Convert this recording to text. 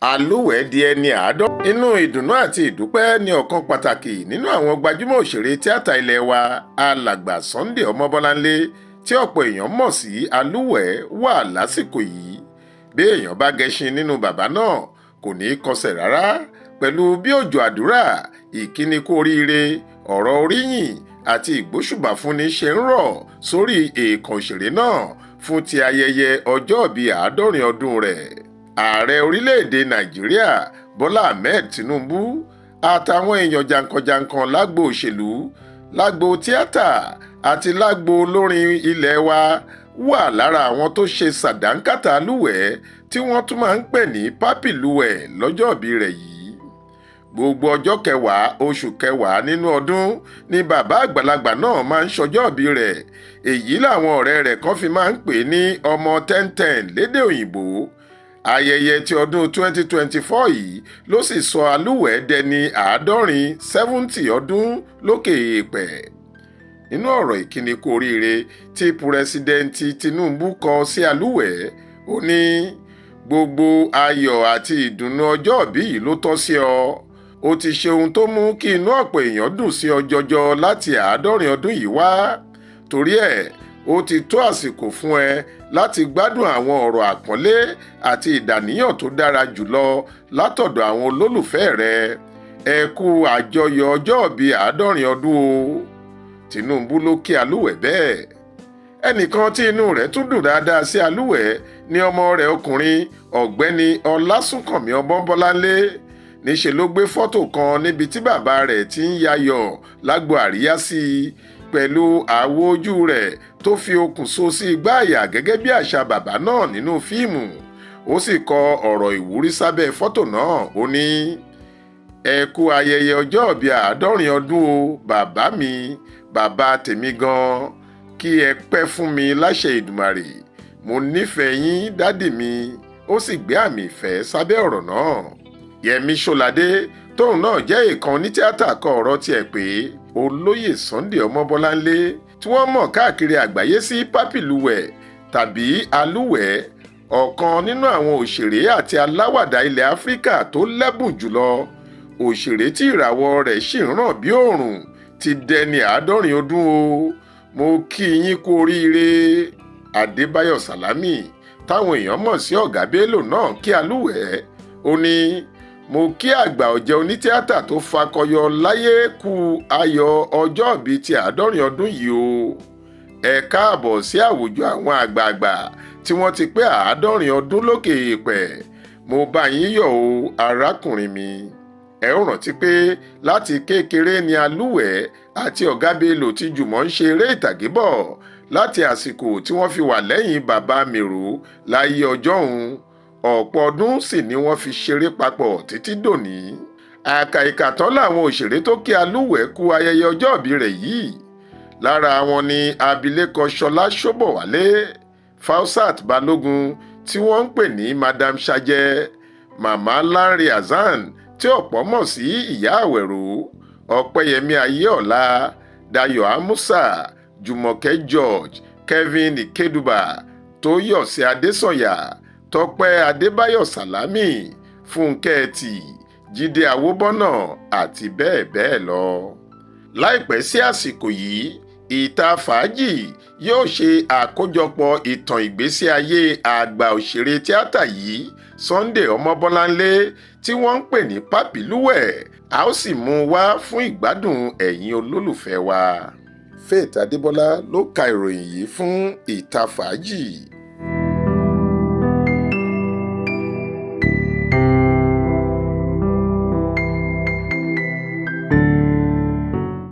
Alúwẹ̀ẹ́ di ẹni àádọ́. Inú ìdùnnú àti ìdúpẹ́ ní ọ̀kan pàtàkì nínú àwọn gbajúmọ̀ òṣèré tíátà ilé wa, Alàgbà Sunday Ọmọbọ́láńlé, tí ọ̀pọ̀ èèyàn mọ̀ sí Alúwẹ̀ẹ́, wà lásìkò yìí. Bí èèyàn bá gẹṣin nínú bàbá náà, kò ní í kọsẹ̀ rárá, pẹ̀lú bí òjò àdúrà, ìkíni kú oríire, ọ̀rọ̀ oríyìn àti ìgbóṣùbà fúnni ṣe ń rọ̀ sórí èèkàn òṣèré náà fún ti ayẹyẹ ọjọ́ìbí 70 ọdún rẹ̀. Ààrẹ orílẹ̀-èdè Nàìjíríà Bọ́lá Ahmed Tinubu àtàwọn èèyàn jàǹkànjàǹkàn lágbo òṣèlú, lágbo tíátà àti lágbo olórin ilé wa wà lára àwọn tó ṣe sàdánkátà Alúwẹ̀ẹ́, tí wọ́n tún máa ń pè ní Papi Luwe, lọ́jọ́ìbí rẹ̀ yìí. Gbogbo ọjọ́ 10 oṣù 10 nínú ọdún ni bàbá àgbàlagbà náà máa ń ṣọjọ́ìbí rẹ̀. Èyí làwọn ọ̀rẹ́ rẹ̀ kan fi máa ń pè ní ọmọ 10/10 lédè òyìnbó. Ayẹyẹ ti ọdún 2024 yìí ló sì sọ Alúwẹ̀ẹ́ dẹni 70, 70 ọdún lókè èèpẹ̀. Nínú ọ̀rọ̀ ìkíni kú oríire tí Pùrẹ́sídẹ̀ǹtì Tinubu kọ sí Alúwẹ̀ẹ́, ó ní, "Gbogbo ayọ̀ àti ìdùnnú ọjọ́ìbí yìí ló tọ́ sí ọ. Ó ti ṣe ohun tó mú kí inú ọ̀pọ̀ èèyàn dùn sí ọ jọjọ láti 70 ọdún yìí wá. Torí ẹ̀, ó ti tó àsìkò fún ẹ láti gbádùn àwọn ọ̀rọ̀ àpọ́nlé àti ìdàníyàn tó dára jùlọ látọ̀dọ̀ àwọn olólùfẹ́ rẹ. Ẹ kú àjọyọ̀ ọjọ́ìbí 70 ọdún o." Tinubu ló kí Alúwẹ̀ẹ́ bẹ́ẹ̀. Ẹnìkan tí inú rẹ̀ tún dùn dáadáa sí Alúwẹ̀ẹ́ ní ọmọ rẹ̀ ọkùnrin, Ọ̀gbẹ́ni Ọlásùnkànmí Ọmọbọ́láńlé. Níṣẹ́ ló gbé fọ́tò kan níbi tí bàbá rẹ̀ ti ń yayọ̀ lágbo àríyá sí i, pẹ̀lú àwo ojú rẹ̀ tó fi okùn so sí igbá àyà gẹ́gẹ́ bí àṣà bàbá náà nínú fíìmù. Ó sì kọ ọ̀rọ̀ ìwúrí sábẹ́ fọ́tò náà. Ó ní, "Ẹ kú ayẹyẹ ọjọ́ìbí 70 ọdún o, bàbá mi, bàbá tèmi gan-an. Kí ẹ pẹ́ fún mi láṣẹ Ìdùmarè. Mo nífẹ̀ẹ́ yín, daddy mi." Ó sì gbé àmì ìfẹ́ sábẹ́ ọ̀rọ̀ náà. Yẹmi Ṣọládé, tóun náà jẹ́ ìkan onítíátà, kọ ọ̀rọ̀ tiẹ̀ pé, "Olóyè Sunday Ọmọbọ́láńlé, tí wọ́n mọ̀ káàkiri àgbáyé sí Papi Luwe tàbí Alúwẹ̀ẹ́, ọ̀kan nínú àwọn òṣèré àti aláwàdà ilẹ̀ Áfíríkà tó lẹ́bùn jùlọ, òṣèré tí ìràwọ̀ rẹ̀ sì ń ràn bí òòrùn, ti dẹni 70 ọdún o. Mo kí yín kú oríire." Adébáyọ̀ Sálámì, táwọn èèyàn mọ̀ sí Ọ̀gá Bello náà, kí Alúwẹ̀ẹ́. Ó ní, "Mo kí àgbà ọ̀jẹ̀ onítíátà tó fakọyọ láyé kú ayọ̀ ọjọ́ìbí ti 70 ọdún yìí o. Ẹ káàbọ̀ sí àwùjọ àwọn àgbààgbà tí wọ́n ti pé 70 ọdún lókè èèpẹ̀. Mo bá yín yọ̀ o, arákùnrin mi." Ẹ ó rántí pé láti kékeré ni Alúwẹ̀ẹ́ àti Ọ̀gá Bello ti jùmọ̀ ń ṣe eré ìtàgé bọ̀, láti àsìkò tí wọ́n fi wà lẹ́yìn bàbá Mèrò láyé ọjọ́ òun. Ọ̀pọ̀ ọdún sì ni wọ́n fi ṣeré papọ̀ títí dòní. Àkàìkàtán làwọn òṣèré tó kí Alúwẹ̀ẹ́ kú ayẹyẹ ọjọ́ìbí rẹ̀ yìí. Lára wọn ni abilékọ Ṣọlá Ṣóbọ̀wálé, Fausat Balógun tí wọ́n ń pè ní Madam Sajẹ, Màmá Lanre Hasan tí ọ̀pọ̀ mọ̀ sí Ìyá Àwẹ̀rò, Ọ̀pẹ́yẹmí Ayéọ̀lá, Dayọ̀ Amusa, Jùmọ̀kẹ́ George, Kevin Ikeduba, Tóyọ̀sí Adésànyà, Tọ́pẹ́ Adébáyọ̀ Sálámì, Fúnkẹ́ Ẹtì, Jíde Àwòbọ́nà àti bẹ́ẹ̀ bẹ́ẹ̀ lọ. Láìpẹ́ sí àsìkò yìí, Ìta Fàájì yóò ṣe àkójọpọ̀ ìtàn ìgbésí ayé àgbà òṣèré tíátà yìí, Sunday Ọmọbọ́láńlé, tí wọ́n ń pè ní Papi Luwe. A ó sì mú un wá fún ìgbádùn ẹ̀yin olólùfẹ́ wa. Faith Adébọlá ló ka ìròyìn yìí fún Ìta Fàájì.